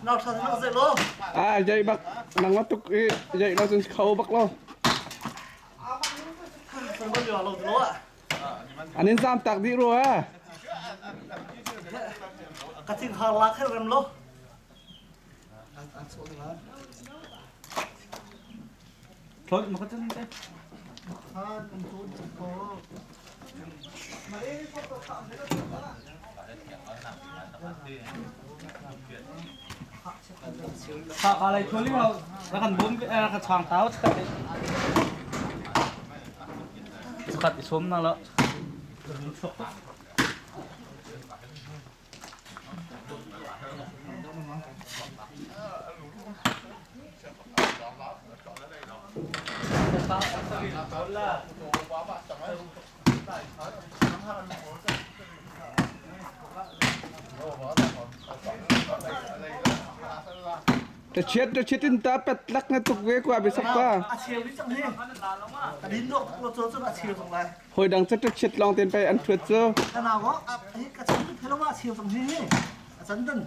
Nau tha na zai lo. Ah, dậy bak nangmah tuk i dậy lo cun kho bak lo. San ban yo lo lo ah. An in zam tak dih rua. Ka thing har lak her rem lo. Thôi mà có chân thế. Sa ka lai tholi lo ra kan bom ra kan chang tao chkat chkat i som na lo. Ta chiat ta chiat in ta pat lak na tuk ve kwa bisak pa. A cheu ni cang hi. A din dok tuk lo cun a cheu cang lai. Hoi dang ca ta chiat long ten pai an thuat cu. Kana wo hi ka chan tu thelo ma cheu cang hi. A chan dan.